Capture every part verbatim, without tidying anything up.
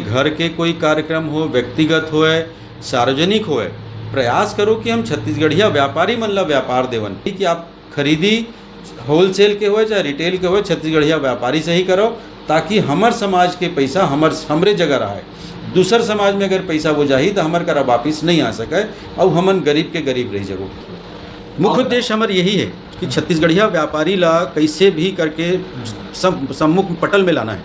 घर के कोई कार्यक्रम हो, व्यक्तिगत होय, सार्वजनिक होय, प्रयास करो कि हम छत्तीसगढ़िया व्यापारी मन ला व्यापार देवन, कि आप खरीदी होलसेल के होय चाहे रिटेल के होय, छत्तीसगढ़िया व्यापारी से ही करो, ताकि हमर समाज के पैसा हमर, हमरे जगह रहे। दूसर समाज में अगर पैसा वो जाही, तो हमर करा वापिस नहीं आ सके, अउ हमन गरीब के गरीब रह जबो। मुख्य उद्देश्य हमर यही है कि छत्तीसगढ़िया व्यापारी ला कैसे भी करके सम-, सम्मुख पटल में लाना है।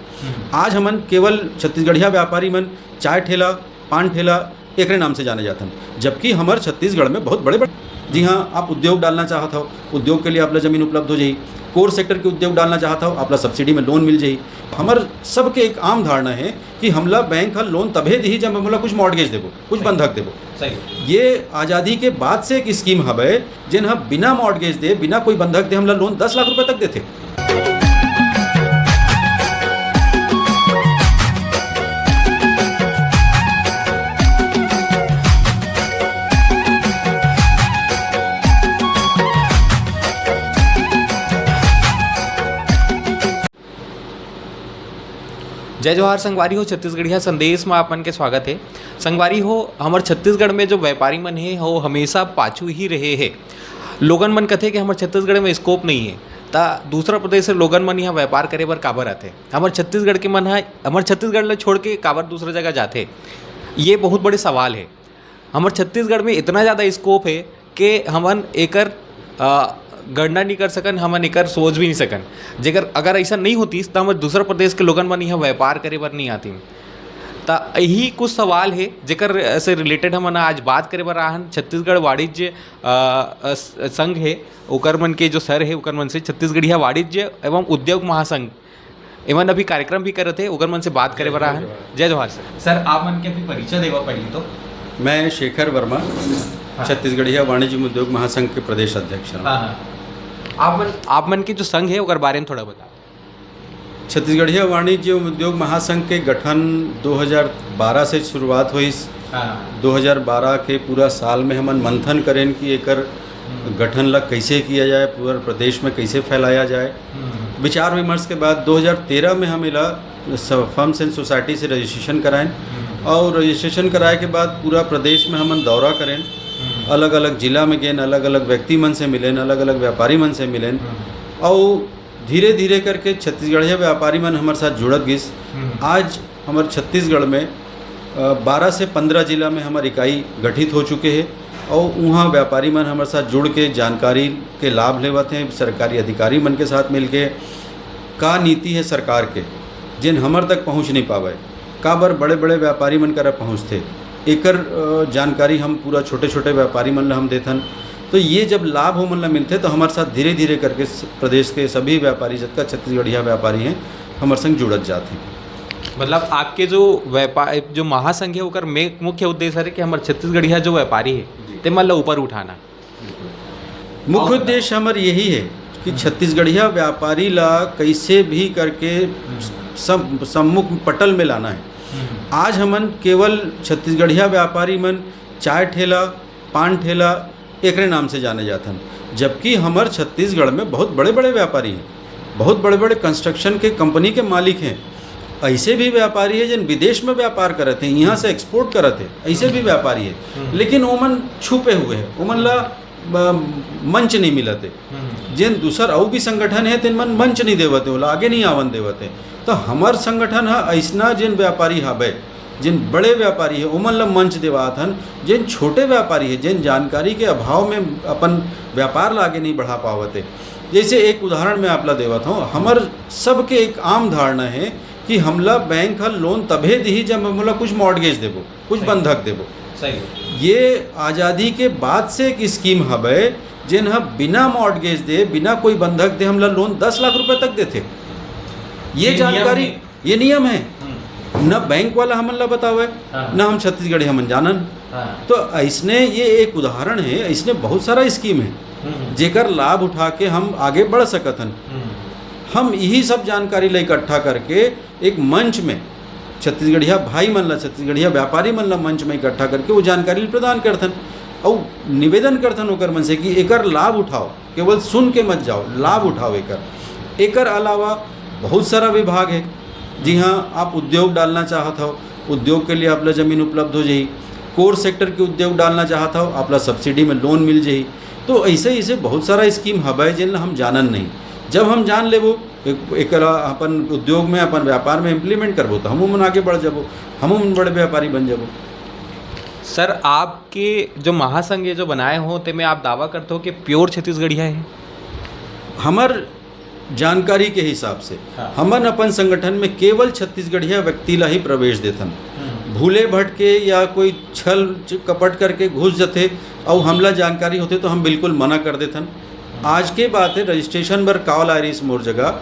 आज हमन केवल छत्तीसगढ़िया व्यापारी मन चाय ठेला, पान ठेला, एकरे नाम से जाने जाथन, जबकि हमर छत्तीसगढ़ में बहुत बड़े बड़े, जी हाँ, आप उद्योग डालना चाहत हो, उद्योग के लिए आप ला जमीन उपलब्ध हो जाही, कोर सेक्टर के उद्योग डालना चाहत हो, आप ला सब्सिडी में लोन मिल जाही। हमर सबके एक आम धारणा है कि हमला बैंक ह लोन तभे दिही, जब हमला कुछ मॉर्गेज देबो, कुछ बंधक देबो। सही। ये आजादी के बाद से एक स्कीम हवे, जेन ह बिना मॉर्गेज दे, बिना कोई बंधक दे हमला लोन दस लाख रुपए तक देथे। जय जोहार संगवारी हो, छत्तीसगढ़िया संदेश में आप मन के स्वागत है। संगवारी हो, हमर छत्तीसगढ़ में जो व्यापारी मन हे, वो हमेशा पाछू ही रहे हे। लोगन मन कथे कि हमर छत्तीसगढ़ में स्कोप नहीं है, ता दूसरा प्रदेश से लोगन मन यहाँ व्यापार करे बर काबर आथे? हमर छत्तीसगढ़ के मन ह, हमर छत्तीसगढ़ ल छोड़ के काबर दूसरा जगह जाथे? ये बहुत बड़े सवाल है। हमर छत्तीसगढ़ में इतना ज़्यादा स्कोप है कि हमन एकर, अ, गणना नहीं कर सकन, हमन एकर सोच भी नहीं सकन। जेकर अगर ऐसा नहीं होतीस, त हमर दूसर प्रदेश के लोगन मन यहाँ व्यापार करे बर नहीं आतीन। त यही कुछ सवाल है, जेकर से रिलेटेड हमन आज बात करे बर आहन छत्तीसगढ़ वाणिज्य, अ, अ, स-, संघ है, ओकर मन के जो सर है, ओकर मन से, छत्तीसगढ़िया वाणिज्य एवं उद्योग महासंघ, एमन अभी कार्यक्रम भी करत हे, ओकर मन से बात करे बर आहन। जय जोहार सर। सर, आप मन के भी परिचय देवा पहली तो। मैं शेखर वर्मा, हाँ। छत्तीसगढ़िया वाणिज्य उद्योग महासंघ के प्रदेश अध्यक्ष हूँ। हाँ, हाँ। आप मन, आप मन के जो संघ है, ओकर बारे में थोड़ा बताओ। छत्तीसगढ़िया वाणिज्य उद्योग महासंघ के गठन दो हज़ार बारह से शुरुआत होइस। हाँ। दो हज़ार बारह के पूरा साल में हमन मंथन करेन कि एकर हम्म। गठन ला कैसे किया जाए, पूरा प्रदेश में कैसे फैलाया जाए। हम्म। विचार विमर्श के बाद दो हज़ार तेरह में हम एला स-, फर्म्स एंड सोसाइटी से रजिस्ट्रेशन कराएन। हम्म। और रजिस्ट्रेशन कराए के बाद पूरा प्रदेश में हमन दौरा करेन। हम्म। अलग-अलग जिला में गेन, अलग-अलग व्यक्ति मन से मिलेन, अलग-अलग व्यापारी मन से मिलेन। हम्म। और धीरे-धीरे करके छत्तीसगढ़िया व्यापारी मन हमर साथ जुड़त गिस। हम्म। आज हमर छत्तीसगढ़ में, अ, बारह से पन्द्रह जिला में हमर इकाई गठित हो चुके हे और उहाँ व्यापारी मन हमर साथ जुड़ के जानकारी के लाभ लेवत हें, सरकारी अधिकारी मन के साथ मिलके। का नीति हे सरकार के, जेन हमर तक पहुँच नहीं पावे, काबर बड़े-बड़े व्यापारी मन करा पहुँचथे, एकर, अ, जानकारी हम पूरा छोटे-छोटे व्यापारी मन ला हम देथन। तो ये जब लाभ ओमन ला मिलथे, तो हमर साथ धीरे-धीरे करके स-, प्रदेश के सभी व्यापारी, जतका छत्तीसगढ़िया व्यापारी हैं, हमर संग जुड़त जात हें। मतलब, आपके जो व्यापार, जो महासंघ है, ओकर मे-, मुख्य उद्देश्य है कि हमर छत्तीसगढ़िया जो व्यापारी है, जी। ते मन ला ऊपर उठाना। मुख्य उद्देश्य हमर यही है कि हम्म। छत्तीसगढ़िया व्यापारी ला कैसे भी करके हम्म। सम-, सम्मुख पटल में लाना है। हम्म। आज हमन केवल छत्तीसगढ़िया व्यापारी मन चाय ठेला, पान ठेला, एकरे नाम से जाने जाथन, जबकि हमर छत्तीसगढ़ में बहुत बड़े-बड़े व्यापारी हैं, बहुत बड़े-बड़े कंस्ट्रक्शन के कंपनी के मालिक हैं। ऐसे भी व्यापारी है, जिन विदेश में व्यापार करत हैं, यहाँ से एक्सपोर्ट करत हैं, ऐसे भी व्यापारी है। हम्म। लेकिन ओमन छुपे हुए हैं, ओमन ला, अ, मंच नहीं मिलत है। हम्म। जेन दूसर अउ भी संगठन है, तेन मन मंच नहीं देवत है, ओला आगे नहीं आवन देवत है। तो हमर संगठन ह अइसना जेन व्यापारी हवे, जेन बड़े व्यापारी है, ओमन ला मंच देवात हन। जेन छोटे व्यापारी है, जेन जानकारी के अभाव में अपन व्यापार ला आगे नहीं बढ़ा पावत है। जैसे एक उदाहरण मैं आप ला देवत हूँ, हमर सबके एक आम धारणा है कि हमला बैंक ह लोन तभे दिही, जब हमला कुछ मॉर्गेज देबो, कुछ सही। बंधक देबो। सही। ये आजादी के बाद से एक स्कीम हवे, जेन ह बिना मॉर्गेज दे, बिना कोई बंधक दे हमला लोन दस लाख रुपए तक देथे। ये ये नियम जानकारी है। ये नियम है। हम्म। न बैंक वाला हमन ला बतावे, हाँ। न हम छत्तीसगढ़ी हमन जानन। हाँ। तो अइसने ये एक उदाहरण है, अइसने बहुत सारा स्कीम है, हम्म। जेकर लाभ उठा के हम आगे बढ़ सकत हन। हम्म। हम यही सब जानकारी ला इकट्ठा करके एक मंच में छत्तीसगढ़िया भाई मन ला, छत्तीसगढ़िया व्यापारी मन ला मंच में इकट्ठा करके वो जानकारी प्रदान करथन। अउ निवेदन करथन ओकर मन से कि एकर लाभ उठाओ, केवल सुन के मत जाओ, लाभ उठाओ एकर। एकर अलावा बहुत सारा विभाग है, जी हाँ, आप उद्योग डालना चाहत हो, उद्योग के लिए आप ला जमीन उपलब्ध हो जाही। कोर सेक्टर के उद्योग डालना चाहत हव, आप ला सब्सिडी में लोन मिल जाही। तो ऐसे ऐसे बहुत सारा स्कीम हवय, जेन ला हम जानन नहीं। जब हम जान लेबो, एक, एकरा अपन उद्योग में, अपन व्यापार में इम्प्लीमेंट करबो, तो हम उमन आगे बढ़ जाबो, हम उमन बड़े व्यापारी बन जाबो। सर, आपके जो महासंघ ये जो बनाए हो, तेमे आप दावा करते हो कि प्योर छत्तीसगढ़िया है? हमर जानकारी के हिसाब से हाँ। हमन अपन संगठन में केवल छत्तीसगढ़िया व्यक्ति ला ही प्रवेश देथन। हम्म। भूले भटके या कोई छल च-, कपट करके घुस जथे, अउ हमला जानकारी होथे तो हम बिल्कुल मना कर देथन। आज के बात है, रजिस्ट्रेशन बर कॉल आय रहिस मोर जगह,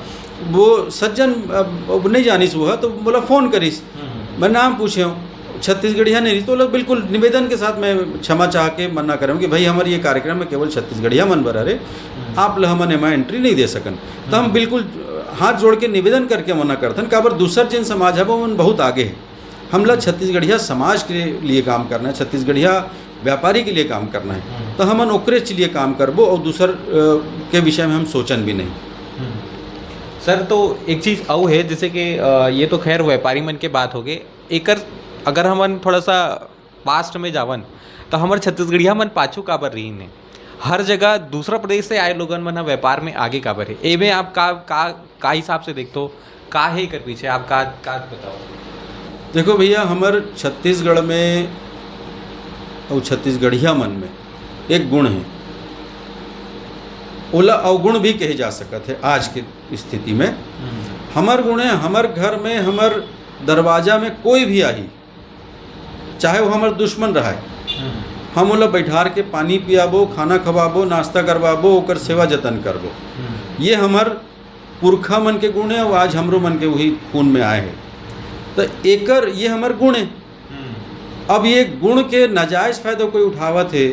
वो सज्जन अब, अब नहीं जानिस, वो है तो बोला, फोन करिस। हम्म। मैं नाम पूछे हूँ, छत्तीसगढ़िया नहीं रहिस, तो लोग बिल्कुल निवेदन के साथ मैं क्षमा चाह के मना करे हूँ कि भाई, हमारे ये कार्यक्रम में केवल छत्तीसगढ़िया मन बर हरे, हम्म। आप ल हमन एमा एंट्री नहीं दे सकन। तो हम हम्म। बिल्कुल हाथ जोड़ के निवेदन करके मना करथन। काबर दूसर जेन समाज है, वो मन बहुत आगे है। हमला छत्तीसगढ़िया समाज के लिए काम करना है, छत्तीसगढ़िया व्यापारी के लिए काम करना है, हम्म। तो हमन ओकरे के लिए काम करबो और दूसर, अ, के विषय में हम सोचन भी नहीं। हम्म। सर, तो एक चीज़ अउ है, जैसे कि, अ, ये तो खैर व्यापारी मन के बात हो गए, एकर अगर हमन थोड़ा सा पास्ट में जावन, तो हमर छत्तीसगढ़िया मन पाछू काबर रहीन हे? हर जगह दूसरा प्रदेश से आए लोगन मन ह व्यापार में आगे काबर हे? एमे आप का, का, का हिसाब से देखथो? का हे एकर पीछे? आप का, का बताओ? देखो भैया, हमर छत्तीसगढ़ में और छत्तीसगढ़िया मन में एक गुण है, ओला अवगुण भी कहे जा सकत है आज के स्थिति में। हम्म। हमर गुण है, हमर घर में, हमर दरवाजा में कोई भी आही, चाहे वो हमर दुश्मन रहे, हम्म। हम ओला बैठार के पानी पियाबो, खाना खवाबो, नाश्ता करवाबो, ओकर सेवा जतन करबो। हम्म। ये हमर पुरखा मन के गुण है और आज हमरो मन के वही खून में आए है। तो एकर, ये हमर गुण है। हम्म। अब ये गुण के नाजायज फायदा कोई उठावत है,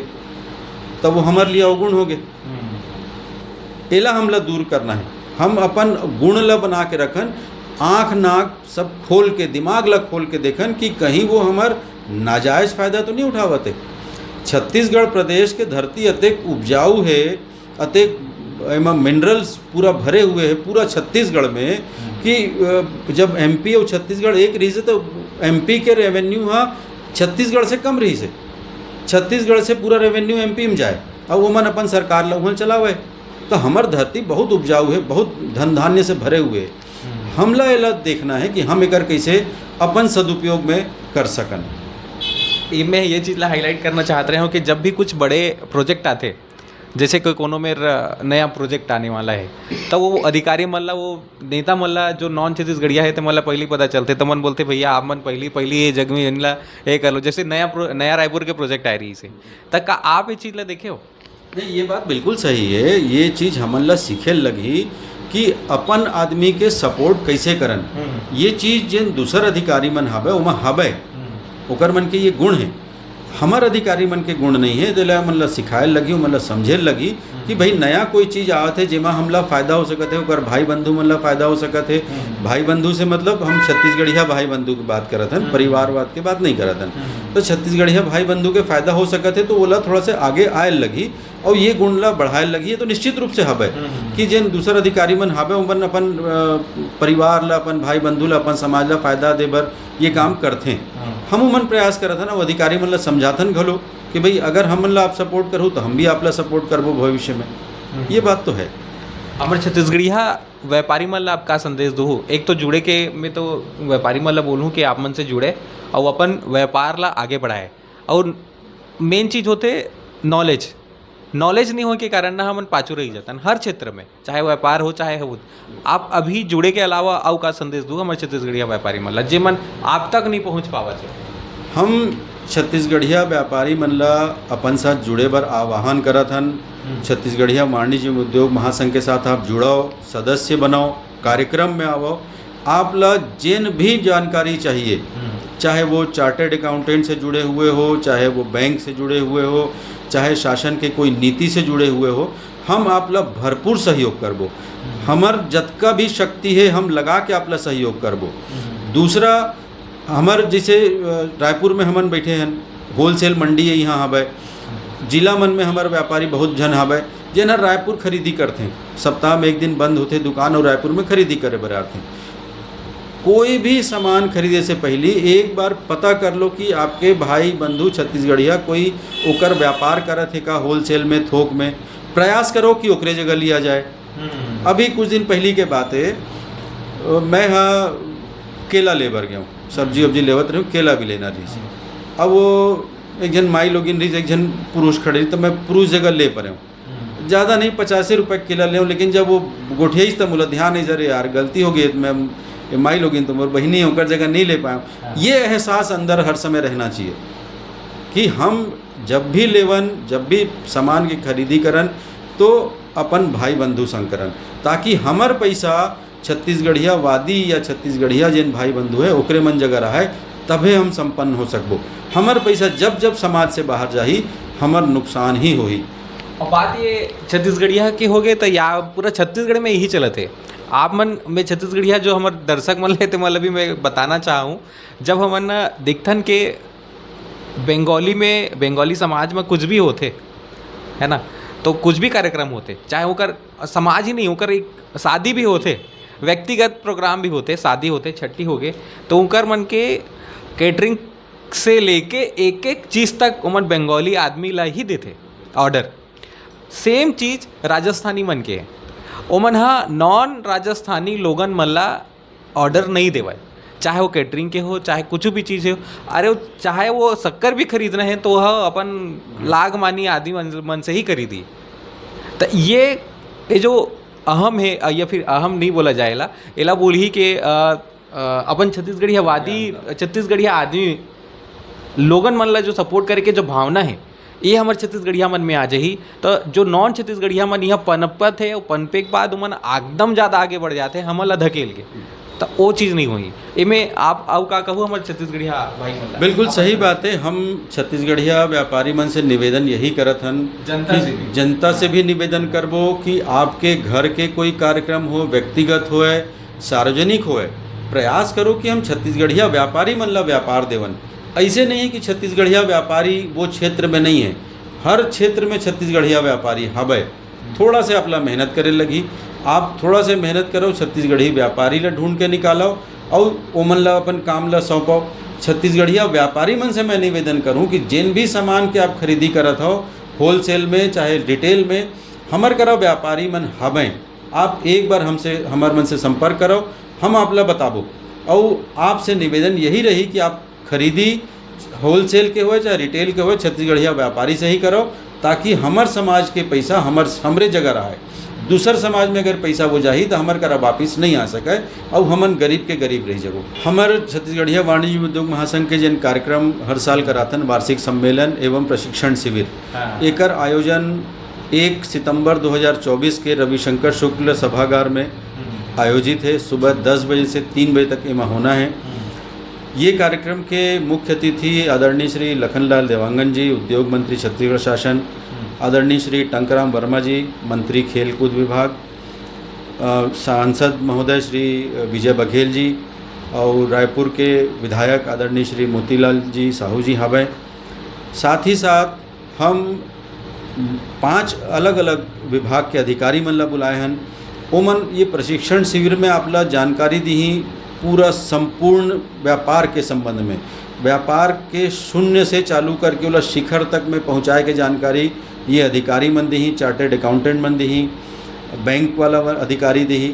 तब वो हमर लिए अवगुण हो गए। हम्म। एला हमला दूर करना है। हम अपन गुण ला बना के रखन, आँख नाक सब खोल के, दिमाग ला खोल के देखन कि कहीं वो हमर नाजायज फायदा तो नहीं उठावत है। छत्तीसगढ़ प्रदेश के धरती अतेक उपजाऊ है, अतेक एमा मिनरल्स पूरा भरे हुए है पूरा छत्तीसगढ़ में, कि, अ, जब एमपी और छत्तीसगढ़ एक रहिस है, तो एमपी के रेवेन्यू हा छत्तीसगढ़ से कम रहिस है। छत्तीसगढ़ से पूरा रेवेन्यू एमपी में जाए, और वो मन अपन सरकार ला उहाँ चलावे। तो हमर धरती बहुत उपजाऊ है, बहुत धन धान्य से भरे हुए है। हम्म। हमला एला देखना है कि हम एकर कैसे अपन सदुपयोग में कर सकन। ये, मैं ये चीज़ ला हाईलाइट करना चाहत रहे हूँ कि जब भी कुछ बड़े प्रोजेक्ट आते, जैसे कोई कोनो मेर नया प्रोजेक्ट आने वाला है, तो वो अधिकारी मन ला, वो नेता मन ला, जो नॉन छत्तीसगढ़िया है, तो मन ला पहली पता चलते, तो मन बोलते, "भैया, आप मन पहली, पहली ये जगह में इनला ये कर लो।" जैसे नया प्रो-, नया रायपुर के प्रोजेक्ट आए रहिस हे, त का आप ये चीज़ ला देखे हो? नहीं, ये बात बिल्कुल सही है। ये चीज़ हमन ला सीखे लगही कि अपन आदमी के सपोर्ट कैसे करन। हम्म। ये चीज़ जेन दूसर अधिकारी मन हवे, ओमा हवे, हम्म। ओकर मन के ये गुण है। हमर अधिकारी मन के गुण नहीं है, तेला मन ला सिखाए लगही, ओमन ला समझे लगही कि भाई, नया कोई चीज़ आवत है, जेमा हमला फायदा हो सकत है, ओकर भाई बंधु मन ला फायदा हो सकत है। हम्म। भाई बंधु से मतलब हम छत्तीसगढ़िया भाई बंधु की बात करत हन, हम्म। परिवारवाद के बात नहीं करत हन। हम्म। तो छत्तीसगढ़िया भाई बंधु के फायदा हो सकत है, तो ओला थोड़ा से आगे आए लगही और ये गुण ला बढ़ाए लगही। ये तो निश्चित रूप से हवे हम्म। कि जेन दूसर अधिकारी मन हवे, ओमन अपन, अ, परिवार ला, अपन भाई बंधु ला, अपन समाज ला फायदा दे बर ये काम करथे। हम्म। हम उमन प्रयास करत हन, वो अधिकारी मन ला समझाथन घलो कि भाई, अगर हमन ला आप सपोर्ट करहू, तो हम भी आप ला सपोर्ट करबो भविष्य में। हम्म। ये बात तो है। हमर छत्तीसगढ़िया व्यापारी मन ला आप का संदेश दो? एक तो जुड़े के, मैं तो व्यापारी मन ला बोलूँ कि आप मन से जुड़े और अपन व्यापार ला आगे बढ़ाए। और मेन चीज़ होते नॉलेज। नॉलेज नहीं होए के कारण ना हमन पाछू रही जातन हर क्षेत्र में, चाहे व्यापार हो, चाहे हो। आप अभी जुड़े के अलावा अउ का संदेश दू हमर छत्तीसगढ़िया व्यापारी मन ला, जेमन आप तक नहीं पहुँच पावत हे? हम छत्तीसगढ़िया व्यापारी मन ला अपन साथ जुड़े बर आह्वान करत हन। हम्म। छत्तीसगढ़िया वाणिज्य उद्योग महासंघ के साथ आप जुड़व, सदस्य बनव, कार्यक्रम में आवव। आप ला जेन भी जानकारी चाहिए, हम्म। चाहे वो चार्टर्ड अकाउंटेंट से जुड़े हुए हो, चाहे वो बैंक से जुड़े हुए हो, चाहे शासन के कोई नीति से जुड़े हुए हो, हम आप ला भरपूर सहयोग करबो। हम्म। हमर जतका भी शक्ति है, हम लगा के आप ला सहयोग करबो। हम्म। दूसरा, हमर जैसे, अ, रायपुर में हमन बैठे हैं, होलसेल मंडी है यहाँ हवय, जिला मन में हमर व्यापारी बहुत झन हवय, जेन हर रायपुर खरीदी करथे, सप्ताह में एक दिन बंद होथे दुकान और रायपुर में खरीदी करे बर आथे। कोई भी सामान खरीदे से पहली एक बार पता कर लो कि आपके भाई बंधु छत्तीसगढ़िया कोई ओकर व्यापार करत हे का, होलसेल में, थोक में। प्रयास करो कि ओकरे जगह लिया जाए। अभी कुछ दिन पहली के बात है, अ, मैं हा केला ले बर गया हूँ, सब्जी वब्जी लेवत रही हूँ, केला भी लेना रही। अब वो एक जन माई लोगिन रही, एक जन पुरुष खड़े रही, तो मैं पुरुष जगह ले परे हूँ। ज़्यादा नहीं, पचासे रुपये केला ले हूँ, लेकिन जब वो गोठियाइस त मोला ध्यान है, "अरे यार, गलती हो गई, मैं ये माई लोगिन तो मोर बहिनी है, ओकर जगह नहीं ले पाए।" ये एहसास अंदर हर समय रहना चाहिए कि हम जब भी लेवन, जब भी सामान की खरीदी करन, तो अपन भाई बंधु संग करन, ताकि हमर पैसा छत्तीसगढ़िया वादी या छत्तीसगढ़िया जेन भाई बंधु है, ओकरे मन जगह रहे, तभे हम संपन्न हो सकबो। हमर पैसा जब जब समाज से बाहर जाही, हमर नुकसान ही होही। और बात ये छत्तीसगढ़िया के हो गए, तो या पूरा छत्तीसगढ़ में यही चलत है। आप मन में छत्तीसगढ़िया जो हमर दर्शक मन लेते, मतलब, अभी मैं बताना चाहूँ, जब हमन देखथन के बंगाली में, बंगाली समाज में कुछ भी होते है ना, तो कुछ भी कार्यक्रम होते, चाहे ओकर समाज ही नहीं, ओकर एक शादी भी होते, व्यक्तिगत प्रोग्राम भी होते, शादी होते, छट्टी हो गए, तो ओकर मन के केटरिंग से लेके एक एक चीज़ तक ओमन बंगाली आदमी ला ही देते ऑर्डर। सेम चीज़ राजस्थानी मन के, ओमन हा नॉन राजस्थानी लोगन मन ला ऑर्डर नहीं देवय, चाहे वो केटरिंग के हो, चाहे कुछ भी चीज़ हो। अरे, वो चाहे वो शक्कर भी खरीदना है, तो वह अपन लाग मानी आदमी मन, मन से ही खरीदी। तो ये, ये जो अहम है, अ, या फिर अहम नहीं बोला जाएला, एला बोलही के, अ, अ, अपन छत्तीसगढ़िया वादी, छत्तीसगढ़िया आदमी लोगन मन ला जो सपोर्ट करे के जो भावना है, ये हमर छत्तीसगढ़िया मन में आ जाही, तो जो नॉन छत्तीसगढ़िया मन यहाँ पनपत है, वो पनपे के बाद ओमन एकदम ज़्यादा आगे बढ़ जाते हैं, हमन ला धकेल के, तो वो चीज़ नहीं होही। एमे आप अउ का कहू हमर छत्तीसगढ़िया भाई मन ला? बिल्कुल सही बात है। हम छत्तीसगढ़िया व्यापारी मन से निवेदन यही करत हन जनता कि से भी। जनता से भी निवेदन करबो कि आपके घर के कोई कार्यक्रम हो, व्यक्तिगत होए, सार्वजनिक होए, प्रयास करो कि हम छत्तीसगढ़िया व्यापारी मन ला व्यापार देवन। ऐसे नहीं है कि छत्तीसगढ़िया व्यापारी वो क्षेत्र में नहीं है, हर क्षेत्र में छत्तीसगढ़िया व्यापारी हबे। थोड़ा से आपला मेहनत करे लगी, आप थोड़ा से मेहनत करो, छत्तीसगढ़ी व्यापारी ला ढूंढ के निकालो और ओमन ला अपन काम ला सौंपो। छत्तीसगढ़िया व्यापारी मन से मैं निवेदन करूं कि जिन भी सामान के आप खरीदी करत हो, होलसेल में चाहे रिटेल में, हमर करा व्यापारी मन हबें। आप एक बार हमसे, हमर मन से संपर्क करो, हम आप ला बताबो। और आपसे निवेदन यही रही कि आप खरीदी होलसेल के होए चाहे रिटेल के होए, छत्तीसगढ़िया व्यापारी से ही करो, ताकि हमर समाज के पैसा हमर, हमरे जगह रहे। दूसर समाज में अगर पैसा वो जाही तो हमर करा वापिस नहीं आ सके और हमन गरीब के गरीब रह जबो। हमर छत्तीसगढ़िया वाणिज्य उद्योग महासंघ के जिन कार्यक्रम हर साल कराथन, वार्षिक सम्मेलन एवं प्रशिक्षण शिविर, हाँ। एकर आयोजन एक सितंबर दो हज़ार चौबीस के रविशंकर शुक्ल सभागार में आयोजित है। सुबह दस बजे से तीन बजे तक एमा होना है। ये कार्यक्रम के मुख्य अतिथि आदरणीय श्री लखनलाल देवांगन जी, उद्योग मंत्री छत्तीसगढ़ शासन, आदरणीय श्री टंकराम वर्मा जी, मंत्री खेलकूद विभाग, अ, सांसद महोदय श्री विजय बघेल जी और रायपुर के विधायक आदरणीय श्री मोतीलाल जी साहू जी हवय। साथ ही साथ हम पांच अलग-अलग विभाग के अधिकारी मन ला बुलाए हन। ओमन ये प्रशिक्षण शिविर में आपला जानकारी दीही पूरा संपूर्ण व्यापार के संबंध में, व्यापार के शून्य से चालू करके ओला शिखर तक में पहुंचाए के जानकारी ये अधिकारी मन दीही, चार्टर्ड अकाउंटेंट मन दीही, बैंक वाला अधिकारी दीही।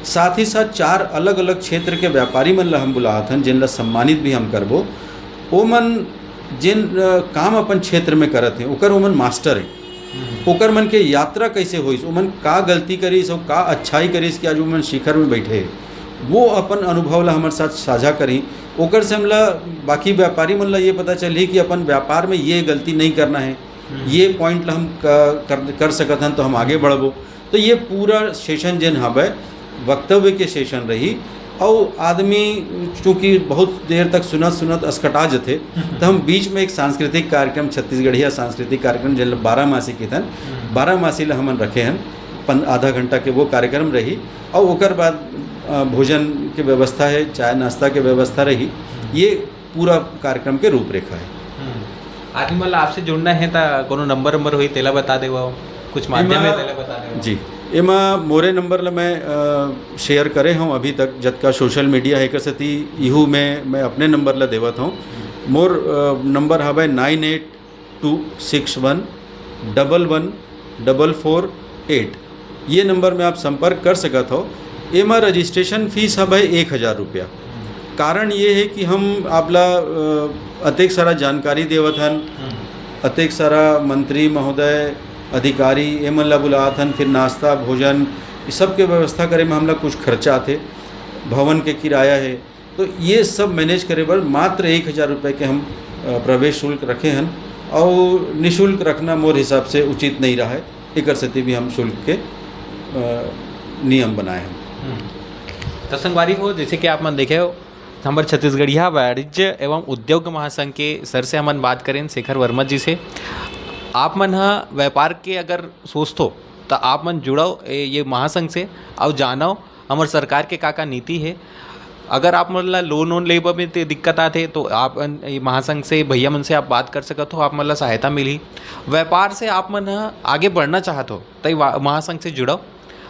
साथ ही साथ चार अलग-अलग क्षेत्र के व्यापारी मन ला हम बुलात हन, जिन ला सम्मानित भी हम करबो। ओमन जेन, अ, काम अपन क्षेत्र में करत हे, ओकर ओमन मास्टर हे। ओकर मन के यात्रा कैसे होइस, ओमन का गलती करिस और का अच्छाई करिस कि आज ओमन शिखर में बैठे हे, वो अपन अनुभव ला हमर साथ साझा करही। ओकर से हमला, बाकी व्यापारी मन ला ये पता चलही कि अपन व्यापार में ये गलती नहीं करना है, ये पॉइंट ला हम क-, कर, कर सकत हन, तो हम आगे बढ़बो। तो ये पूरा सेशन जेन हवय, वक्तव्य के सेशन रही। और आदमी चूँकि बहुत देर तक सुनत सुनत असकटा जथे, तो हम बीच में एक सांस्कृतिक कार्यक्रम, छत्तीसगढ़िया सांस्कृतिक कार्यक्रम, जेन ल बारह मासी कहिथन, बारह मासी ला हमन रखे हन, पन-, आधा घंटा के वो कार्यक्रम रही। और ओकर बाद, अ, भोजन के व्यवस्था है, चाय नाश्ता के व्यवस्था रही। ये पूरा कार्यक्रम के रूपरेखा है। आदमी मन ला आपसे जुड़ना है, तो कोनो नंबर, नंबर होही, तेला बता देवो, कुछ माध्यम है, एमा तेला बता देवो। जी, एमा मोरे नंबर ल मैं शेयर करे हूँ अभी तक, जतका सोशल मीडिया है एकर सेती इहू में मैं अपने नंबर ल देवत हूँ। मोर नंबर हवय nine eight two six one double one double four eight. ये नंबर में आप संपर्क कर सकत हो। एमा रजिस्ट्रेशन फीस हवय एक हज़ार रुपया। कारण ये है कि हम आपला अतेक सारा जानकारी देवत हन, अतेक सारा मंत्री महोदय, अधिकारी, एमन ला बुलात हन, फिर नाश्ता भोजन, ये सब के व्यवस्था करे में हमला कुछ खर्चा आथे, भवन के किराया है। तो ये सब मैनेज करे बर मात्र एक हज़ार रुपये के हम प्रवेश शुल्क रखे हन। और निःशुल्क रखना मोर हिसाब से उचित नहीं रहा है, एकर सेती भी हम शुल्क के नियम बनाए हन। तो संगवारी हो, जैसे कि आप मन देखे हो, हमर छत्तीसगढ़िया वाणिज्य एवं उद्योग महासंघ के सर से हमन बात करें, शेखर वर्मा जी से। आप मन ह व्यापार के अगर सोचथो, तो आप मन जुड़ो ये महासंघ से, और जानो हमर सरकार के का का नीति है। अगर आप मन ला लोन वोन लेबे में दिक्कत आथे, तो आप महासंघ से भैया मन से आप बात कर सकत हो, आप मन ला सहायता मिली। व्यापार से आप मन आगे बढ़ना चाहत हो, तो महासंघ से जुड़ो,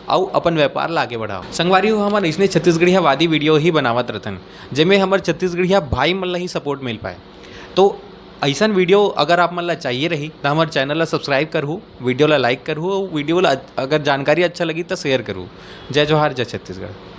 अउ अपन व्यापार ला आगे बढ़ाओ। संगवारी हो, हमन इसने छत्तीसगढ़िया वादी वीडियो ही बनावत रहथन, जेमे हमर छत्तीसगढ़िया भाई मन ला ही सपोर्ट मिल पाए। तो ऐसन वीडियो अगर आप मन ला चाहिए रही, तो हमर चैनल ला सब्सक्राइब करहू, वीडियो ला लाइक करहू, वीडियो ला अगर जानकारी अच्छा लगी, तो शेयर करहू। जय जोहार, जय छत्तीसगढ़।